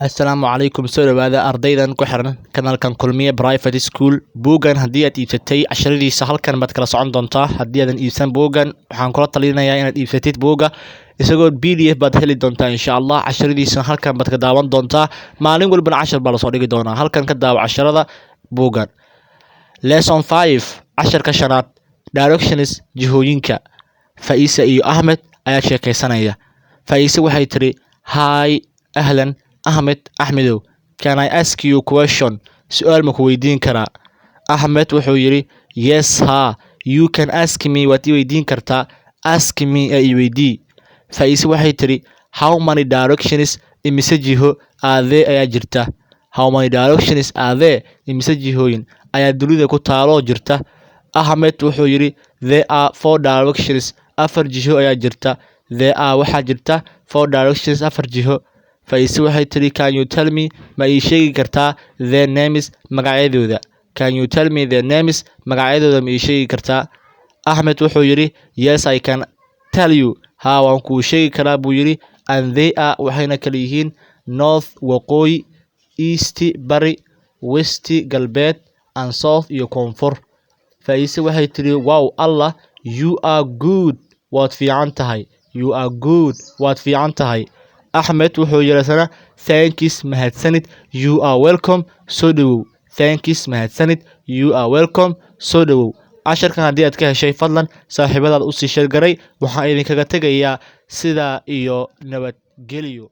Assalaamu calaykum. Soo dhawaada ardaydan ku xiran kanaalkan Kulmiye Private School. Buuggan haddii aad iibsatay, casharadiisa halkan baad kala socon doontaa. Haddii aadan iibsan buuggan, waxaan kula talinayaa inaad iibsatid buugga. Isagoo PDF baad heli doontaa, insha Allah. Casharadiisana halkan baad ka daawan doontaa. Maalin walbana cashar baa lasoo dhigi doonaa. Halkan ka daawo casharada buuggan. Lesson 5, casharka shanaad, directions, jihooyinka. Faisa iyo Ahmed ayaa sheekaysanaya. Faisa waxay tiri, "Hi," ahlan, "Ahmed," Axmedow, "can I ask you question?" Su'aal ma ku weydiin karaa? Ahmed wuxuu yidhi, "Yes," haa, "you can ask me," waad i weydiin kartaa. "Ask me," ee i weydii. Faisa waxay tiri, "How many directions," imise jiho, "are there," ayaa jirta? "How many directions are there," imise jihooyin ayaa dunida ku taaloo jirta? Ahmed wuxuu yidhi, "There are four directions," afar jiho ayaa jirta. "There are," waxaa jirta, "four directions," afar jiho. Faise waxay tiri, "Can you tell me," ma ii sheegi kartaa, "their names," magacyadooda? "Can you tell me their names?" Magacyadooda ma ii sheegi kartaa? Ahmed wuxuu yidhi, "Yes, I can tell you," haa, waan kuu sheegi karaa buu yidhi. "And they are," waxayna kala yihiin, "north," waqooyi, "east," bari, "west," galbeed, "and south," iyo koonfur. Faise waxay tiri, "Wow, Allah, you are good," waad fiican tahay. "You are good," waad fiican tahay. Axmed wuxuu yidhi isna, "Thanks," mahadsanid, "you are welcome," soo dhawow. "Thanks," mahadsanid, "you are welcome," soo dhawow. Casharkan haddii aad ka heshay, fadlan saaxiibadaad usii share garay. Waxaan idinkaga tegayaa sidaa iyo nabadgelyo.